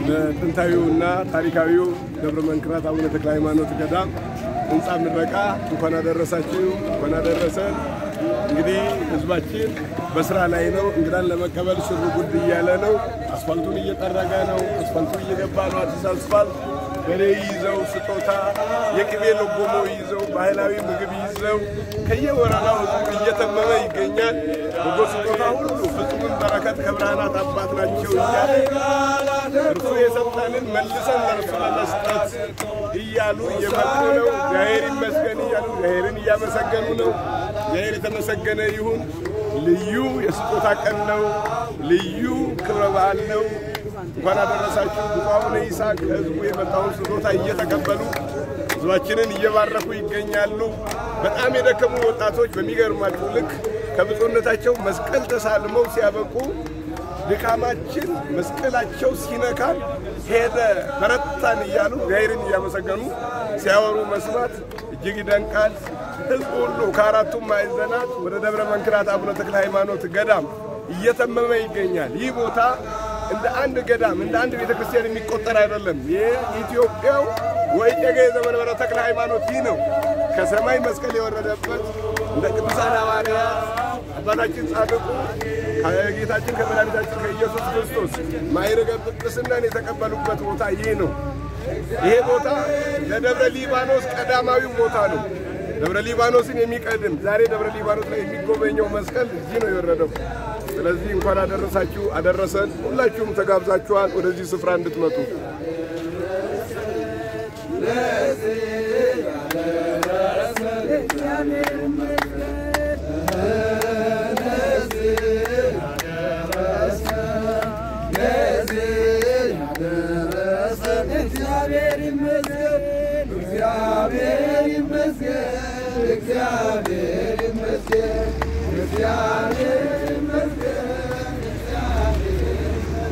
ለጥንታዊውና ታሪካዊው ደብረ መንክራት አቡነ ተክለ ሃይማኖት ገዳም ህንጻ ምረቃ እንኳን አደረሳችሁ፣ እንኳን አደረሰን። እንግዲህ ህዝባችን በስራ ላይ ነው። እንግዳን ለመቀበል ሽር ጉድ እያለ ነው። አስፋልቱን እየጠረገ ነው። አስፋልቱ እየገባ ነው። አዲስ አስፋልት በሬ ይዘው ስጦታ የቅቤ ለጎሞ ይዘው ባህላዊ ምግብ ይዘው ከየወረዳው ህዝቡ እየተመመ ይገኛል። በጎ ስጦታ ሁሉ ፍጹምን በረከት ከብርሃናት አባት ናቸው እያለ እርሱ የሰጠንን መልሰን ለእርሱ ለመስጠት እያሉ እየመጡ ነው። እግዚአብሔር ይመስገን እያሉ እግዚአብሔርን እያመሰገኑ ነው። እግዚአብሔር የተመሰገነ ይሁን። ልዩ የስጦታ ቀን ነው። ልዩ ክብረ በዓል ነው። እንኳን አደረሳችሁ። ብፁዕ አቡነ ይስሐቅ ከህዝቡ የመጣውን ስጦታ እየተቀበሉ ህዝባችንን እየባረኩ ይገኛሉ። በጣም የደከሙ ወጣቶች በሚገርማችሁ ልክ ከብፁዕነታቸው መስቀል ተሳልመው ሲያበቁ ድካማችን መስቀላቸው ሲነካን ሄደ በረታን እያሉ እግዚአብሔርን እያመሰገኑ ሲያወሩ መስማት እጅግ ይደንቃል። ህዝቡ ሁሉ ከአራቱም ማዕዘናት ወደ ደብረ መንክራት አቡነ ተክለ ሃይማኖት ገዳም እየተመመ ይገኛል። ይህ ቦታ እንደ አንድ ገዳም እንደ አንድ ቤተክርስቲያን የሚቆጠር አይደለም። የኢትዮጵያው ወእጨጌ ዘመንበረ ተክለ ሃይማኖት ይህ ነው። ከሰማይ መስቀል የወረደበት እንደ ቅዱሳን ሐዋርያት አባታችን ጻድቁ ከጌታችን ከመድኃኒታችን ከኢየሱስ ክርስቶስ ማዕረገ ጵጵስናን የተቀበሉበት ቦታ ይህ ነው። ይሄ ቦታ ለደብረ ሊባኖስ ቀዳማዊው ቦታ ነው። ደብረ ሊባኖስን የሚቀድም ዛሬ ደብረ ሊባኖስ ላይ የሚጎበኘው መስቀል እዚህ ነው የወረደው። ስለዚህ እንኳን አደረሳችሁ አደረሰን። ሁላችሁም ተጋብዛችኋል ወደዚህ ስፍራ እንድትመጡ።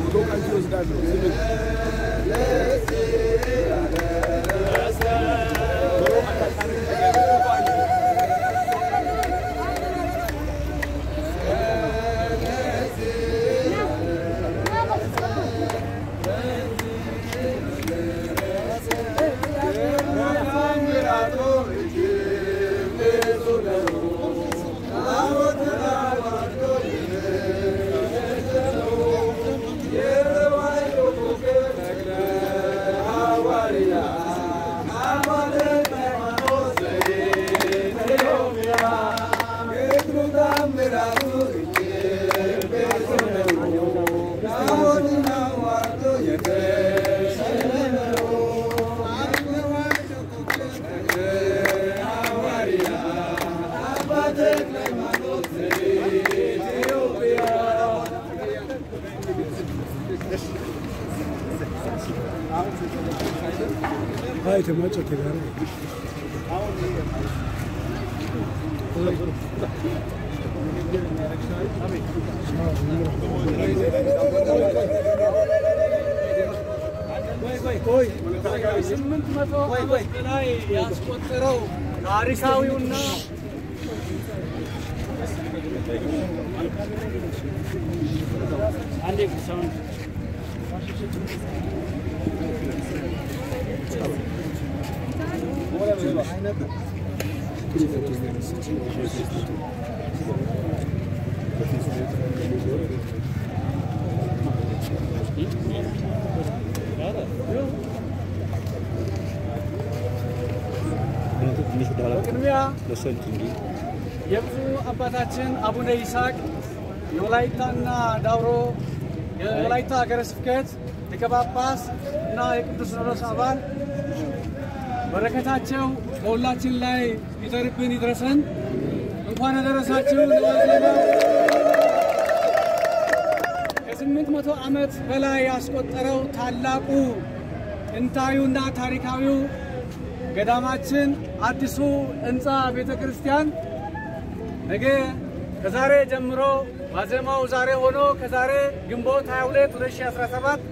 ፎቶ ካንቺ እወስዳለሁ። ስምንት መቶ ዓመት በላይ ያስቆጠረው ታሪካዊውና በቅድሚያ የብፁዕ አባታችን አቡነ ይስሐቅ የወላይታና ዳውሮ የወላይታ ሀገረ ስብከት ሊቀ ጳጳስ እና የቅዱስ ሲኖዶስ አባል በረከታቸው በሁላችን ላይ ይደርብን ይድረሰን። እንኳን አደረሳችሁ። ለዋዜማው ከ800 ዓመት በላይ ያስቆጠረው ታላቁ ጥንታዊውና ታሪካዊው ገዳማችን አዲሱ ሕንፃ ቤተ ክርስቲያን ነገ ከዛሬ ጀምሮ ዋዜማው ዛሬ ሆኖ ከዛሬ ግንቦት 22 2017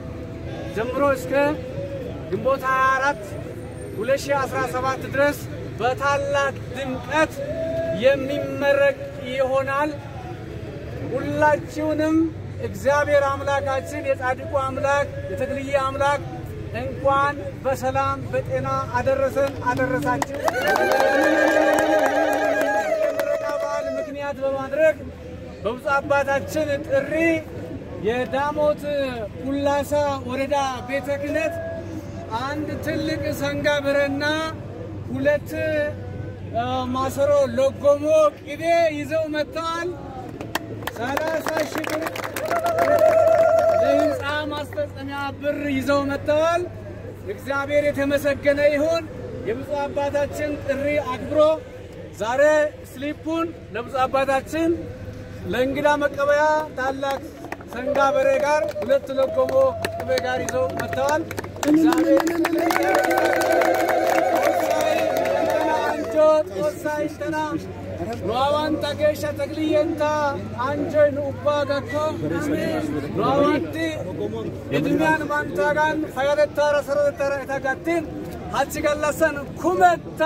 ጀምሮ እስከ ግንቦት 24 2017 ድረስ በታላቅ ድምቀት የሚመረቅ ይሆናል። ሁላችሁንም እግዚአብሔር አምላካችን የጻድቁ አምላክ የተክልዬ አምላክ እንኳን በሰላም በጤና አደረሰን አደረሳችሁ። የምረቃ በዓል ምክንያት በማድረግ በብፁዕ አባታችን ጥሪ የዳሞት ኩላሳ ወረዳ ቤተ ክህነት አንድ ትልቅ ሰንጋ በሬና 2 ማሰሮ ለጎሞ ቅቤ ይዘው መጥተዋል። 30 ሺህ ብር ለህንፃ ማስፈጸሚያ ብር ይዘው መጥተዋል። እግዚአብሔር የተመሰገነ ይሁን። የብፁዕ አባታችን ጥሪ አክብሮ ዛሬ ስሊፑን ለብፁዕ አባታችን ለእንግዳ መቀበያ ታላቅ ሰንጋ በሬ ጋር 2 ለጎሞ ቅቤ ጋር ይዘው መጥተዋል። ኑአዋንታ ጌሻ ተክልየንታ አንጆይ ኑኡባ ጋኮ ኑአዋንቲ እድሚያን ባንታጋን ፈያደታራ ሰሮደታራ ኤታጋቲን ሀቺ ጋላሳን ኩመታ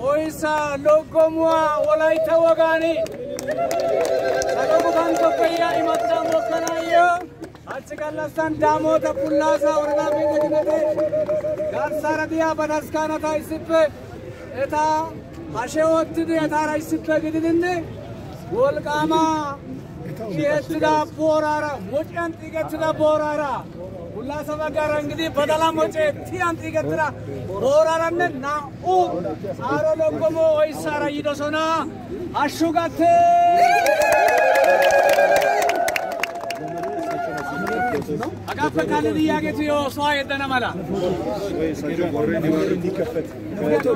ወይሳ ሎጎሙዋ ወላይታ ወጋኒ ሰሎጉ ባንቶከያ ኢመታ ሞከናዮ ሀቺ ጋላሳን ዳሞተ ፑላሳ ወረዳ ቤተ ክህነት ጋርሳራ ዲያ በታስካናታ ይስፔ ኤታ አሸወትድ የታራ ይስፔ ግድድን ወልቃማ የትዳ ቦራራ ሞጫን ጥገትዳ ቦራራ ሁላሰ በጋራ እንግዲህ በደላ ሞጬ ቲያን ጥገትዳ ቦራራነ ናኡ አሮ ለጎሞ ወይሳራ ይዶሶና አሹጋቴ አጋፈ ካለ ያገቱ ዮሷ የደነ ማላ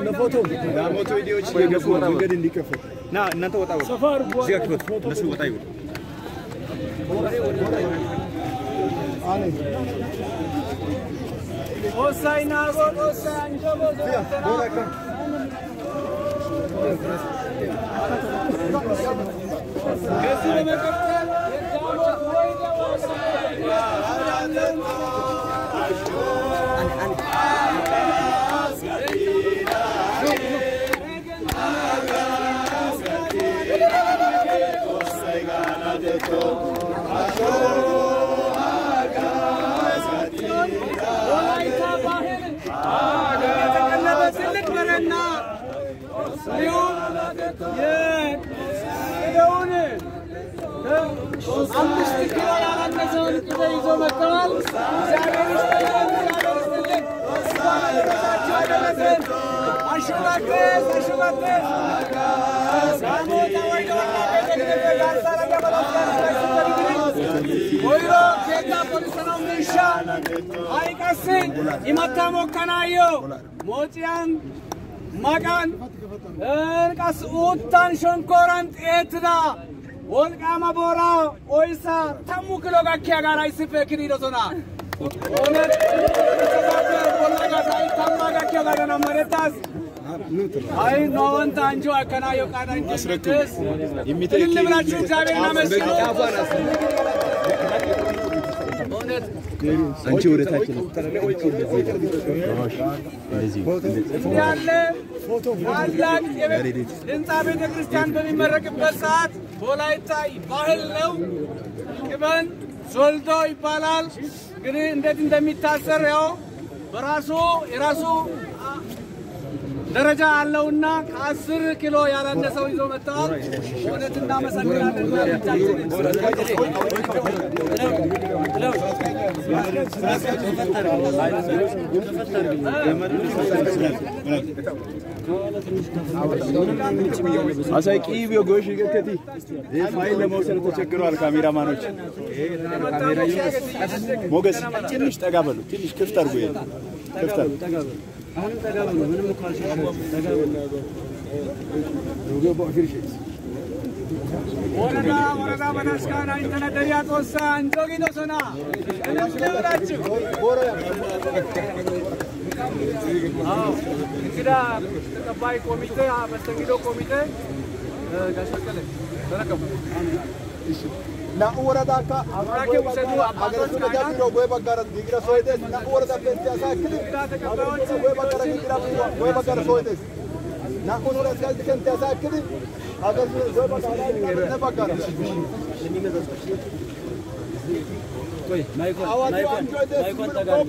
ለፎቶ ዳሞት ቪዲዮዎች እየገቡ መንገድ እንዲከፈት ና እናንተ ወጣ ወጣ እዚህ ክፈቱ። እነሱ ወጣ ይወጡ። ኦሳይና ጎ ኦሳ አንጆጎ ከዚህ በመቀጠል የዳሞት ወይደ ወላይታ ባህል የተቀለበ ትልቅ በሬና እንዲሁም የቅቤውን 5 ኪሎ ያላነሰውን ቅቤ ይዞ መጥተዋል። እግዚአብሔር ይስጥልን፣ እግዚአብሔር ይስጥልን። እንኳን አደረሳችሁ አደረሰን። አሹጋቴስ አሹጋቴስ ዳሞታ ወይደ ወረዳ ቤተ ክህነት ጋርሳራ ወይሮ ኬታ ፖሊሰናው ሚሻ አይቀስ ኢመታ ሞከናዮ ሞጪያን ማቃን እንቀስ ኡታን ሸንኮራን ጤትዳ ወልቃማ ቦራ ኦይሳ 10 ኪሎ ጋኪያ ጋር አይስፈ ክሪዶሶና ኦነት ቦላጋ ሳይታማ ጋኪያ ጋር ነው መረታስ አይ ኖወንታ አንጆ አከናዮ ቃና እንጀስ እልል ብላችሁ እግዚአብሔርን አመስግኑ። በእውነት አንቺ ወደ ታች ነው። ያለ ታላቅ ህንፃ ቤተ ክርስቲያን በሚመረቅበት ሰዓት በወላይታ ባህል ነው። ቅበን ዞልዶ ይባላል። እንግዲህ እንዴት እንደሚታሰር ያው በራሱ የራሱ ደረጃ አለውና ከ10 ኪሎ ያላነሰው ይዞ መጥተዋል። በእውነት እናመሰግናለን። አሳይ ቂብ ጎሽ ገከቲ ፋይል ለመውሰድ ተቸግረዋል ካሜራማኖች። ሞገስ ትንሽ ጠጋ በሉ፣ ትንሽ ክፍት አድርጉ። ይሄን ክፍት አድርጉ። ወረዳ ወረዳ በታስካና ኢንተነደሪያ ጦሳ አንጆጊ ዶሶና እልል ብላችሁ እንግዳ ተቀባይ ኮሚቴ መስተንግዶ ኮሚቴ ጋሽ በቀለ ተረከቡ። ናኡ ወረዳካ ቡራኬ ውሰዱ አባቶች ካህናት ጎይ ባጋራ ዲግራ ሶይደስ ናኡ ወረዳ ፔንቲያሳ ክሊ ጎይ ባጋራ ዲግራ ጎይ ባጋራ ሶይደስ ናኡ ወረዳ ከንቲያሳ ክሊ አገር ጎይ ባጋራ ባጋራ ቆይ ማይኮን ማይኮን ማይኮን ተጋር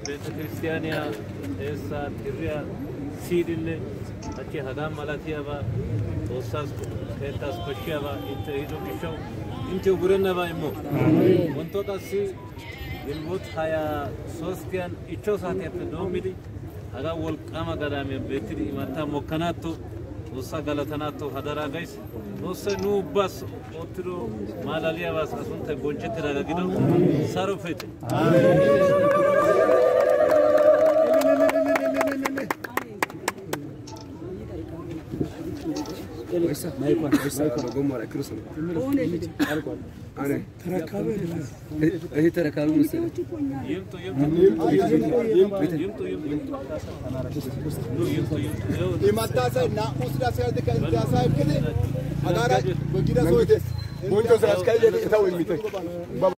ቤተክርስቲያንያ ኤሳ ትሪያ ሲድነ አቺ ሀጋም ማላቲያባ ቶሳስ ከታስ ኮሽያባ ኢንተ ሂዶ ቢሾው ኢንተ ጉረናባ ኢሞ ወንቶ ቃሲ ግንቦት 23 ያን ኢቾ ሰዓት ያፈ ዶሚዲ ሀጋ ወልቃማ ገዳሜ ቤትሪ ኢማታ ሞከናቶ ቶሳ ገለተናቶ ሀደራ ጋይስ ቶሰ ኑ ባስ ኦትሮ ማላሊያባስ አሱንተ ቦንቸት ዳጋግዶ ሳሮፌት አሜን። ቦንጆ ስራ አስኪያጅ